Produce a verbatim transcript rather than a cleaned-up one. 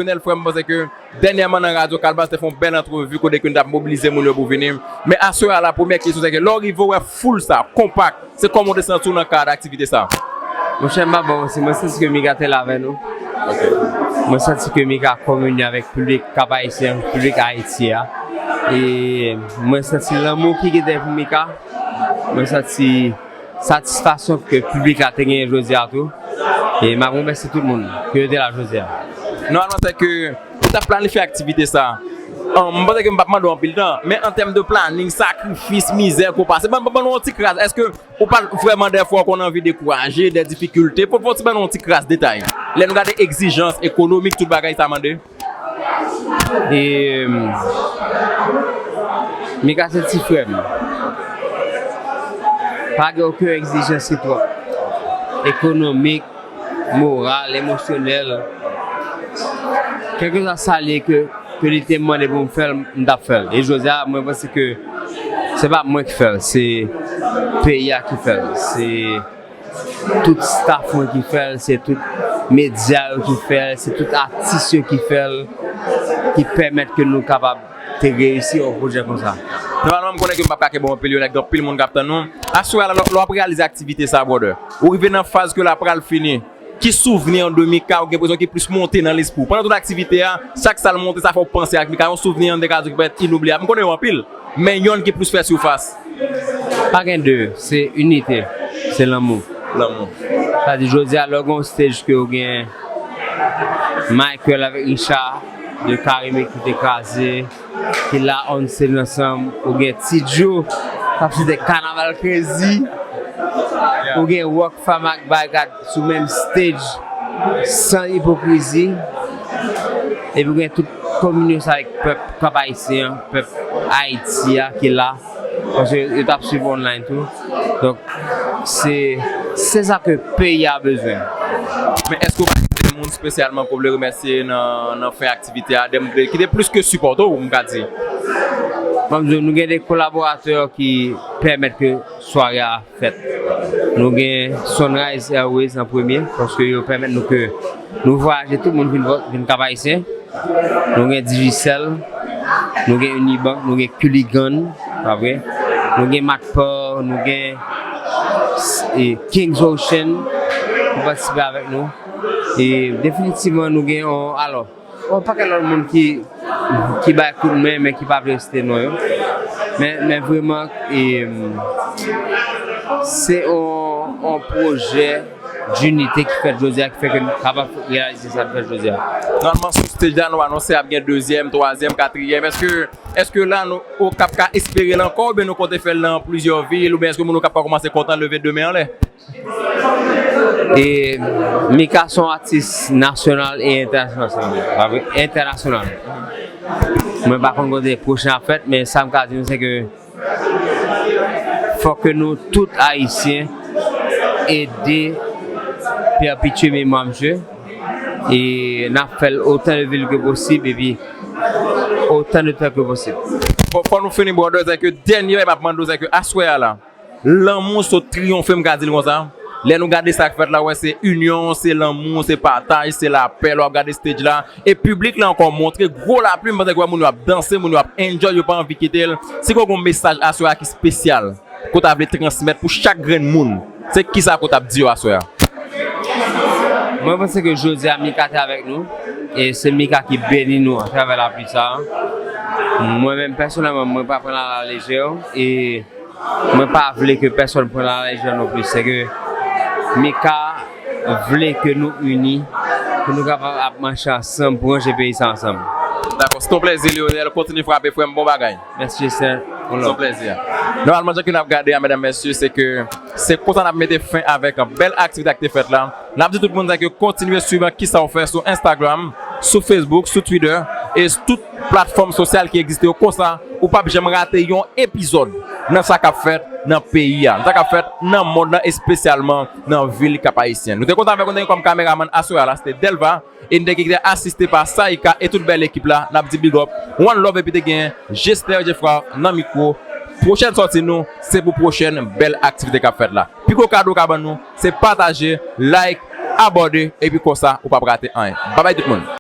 Lionel, frè m, panse ke dènyèman nan radyo Kalbas te fè yon bèl antrevi kote ke nou t ap mobilize moun yo pou vini. Men aswè a la, premyè kesyon se ke lè w rive, w wè foul sa, konpak, se kòman w te santi w nan kad aktivite sa? Monchè, m pa ba w manti, mwen santi ke Mika te la avè nou. Mwen santi ke Mika kominye avèk piblik Kap Ayisyen, piblik Ayiti a. E mwen santi lanmou ki genyen pou Mika. Mwen santi satisfaksyon ke piblik la te genyen jodi a tou. E m ap remèsye tout moun ke yo te la jodi a. Nòmalman, se ke ou t ap planifye aktivite sa. An, m panse ke m p ap mande w anpil tan, men an tèm de planning, sakrifis, mizè ke w pase, ban, ban, ban nou yon ti kras. Èske ou pa t vrèman dèfwa w konn anvi dekouraje, dè difikilte? Fò, fò w ti ban nou yon ti kras detay. Lè nou gade egzijans ekonomik, tout bagay sa mande. E, Mika se ti frè m. Pa gen okenn egzijans ki twòp. Ekonomik, moral, emosyonèl. Kèlkeswa sa l ye ke, ke li te mande pou m fè l, m t ap fè l. E jodi a, mwen panse ke se pa mwen ki fè l, se peyi a ki fè l. Se tout staff mwen ki fè l, se tout medya yo ki fè l, se tout atis yo ki fè l, ki pèmèt ke nou kapab te reyisi yon pwojè konsa. Nòmalman, m konnen ke m p ap ka kenbe w anpil, yo nèg, gen anpil moun k ap tann nou. Aswè a la, lè, lè w ap reyalize aktivite sa, brother, ou rive nan faz ke l ap pral fini. Ki souvni an de Mika ou gen enpresyon ki plis monte nan lespri w? Pandan tout aktivite a, chak sa l monte, sa fè w panse ak Mika. Yon souvni an de ka di ki pèt inoubliyab. M konnen yo anpil, men yonn ki plis fè sifas. Pa gen de, se inite, se lanmou. Lanmou. Sa di, jodi a, lè w gen yon stage ke w gen Michael avèk Richard de Karime ki te kraze, ki la on stage ansanm, ou gen Ti Joe, k ap chante Kanaval Crazy, ou gen Rock Fam ak Barikad sou menm stage, san ipokrizi, epi ou gen tout kominyon sa avèk pèp Kap Ayisyen an, pèp Ayiti a ki la, paske yo t ap swiv online tou. Donk, se, se sa ke peyi a bezwen. Men èske w pa gen de moun espesyalman ke w vle remèsye nan, nan fen aktivite a, de moun ki te plis ke sipòte w, m ka di? Ban m di w, nou gen de kolaboratè ki pèmèt ke sware a fèt. Nou gen Sunrise Airways an premye, paske yo pèmèt nou ke nou vwayaje, tout moun vin, vin Kap Ayisyen. Nou gen Digicel, nou gen Unibank, nou gen Kuligan, pa vre? Nou gen Matpar, nou gen, e, Kings Ocean, ki patisipe avèk nou. E definitivman, nou gen yon, alò, yon pakèt lòt moun ki, ki bay kout men, men ki pa vle site non yo. Men, men vrèman, e, se yon, yon pwojè dinite ki fèt jodi a, ki fè ke nou kapab reyalize sa n fè jodi a. Nòmalman, sou stage la, nou anonse ap gen dezyèm, twazyèm, katriyèm. Èske, èske la, nou, Okap ka espere l ankò, oubyen nou konte fè l nan plizyè vil, oubyen èske moun Okap ka kòmanse kontan leve de men anlè? E Mika se yon atis nasyonal e entènasyonal. Entènasyonal. Mwen pa konn kote pwochen ap fèt, men sa m ka di nou, se ke fòk ke nou tout Ayisyen ede pèpitye memwa misye. E n ap fè l otan de vil ke posib, epi otan de tan ke posib. Bon, fò nou fini, brother, se ke dènye bagay m ap mande w, se ke aswè a la, lanmou sot triyonfe, m ka di l konsa. Lè nou gade sa k fèt la, w wè se inyon, se lanmou, se pataj, se lapè, lè w ap gade stage la. E piblik la ankò montre gwo lapli, m panse ke w wè moun yo ap danse, moun yo ap enjoy, yo pa anvi kite l. Si w gen yon mesaj aswè a ki espesyal, ke w ta vle transmèt pou chak grenn moun, se kisa ke w t ap di yo aswè a? Mwen panse ke jodi a Mika te avèk nou, e se Mika ki beni nou atravè lapli sa a. Mwen menm pèsonèlman, mwen pa pran l alalejè, e mwen pa vle ke pèsonn pran l alalejè non plis. Se ke Mika vle ke nou ini, pou nou kapab ap mache ansanm, pou ranje peyi sa ansanm. Dakò, se te yon plèzi, Lionel. Kontinye frape, frè m, bon bagay. Mèsi, Justin. Se yon plèzi. Nòmalman, jan ke n ap gade a, medam, mesye, se ke se konsa n ap mete fen avèk bèl aktivite a ki te fèt la. N ap di tout moun sa ke kontinye swiv Kisa w fè sou Instagram, sou Facebook, sou Twitter, e tout platfòm sosyal ki egziste yo. Konsa, ou p ap janm rate yon epizòd nan sa k ap fèt nan peyi a, nan sa k ap fèt nan mond lan, espesyalman nan vil Kap Ayisyen. Nou te kontan avèk nou, te gen kòm kameramann aswè a la, se te Delva, e n te kite asiste pa Saïka e tout bèl ekip la. N ap di big up, one love, epi te gen Jester Jeffra nan mikwo. Pwochèn sòti nou, se pou pwochèn bèl aktivite k ap fèt la. Pi gwo kado w ka ban nou, se pataje, like, abòne, epi konsa, ou p ap rate anyen. Babay tout moun.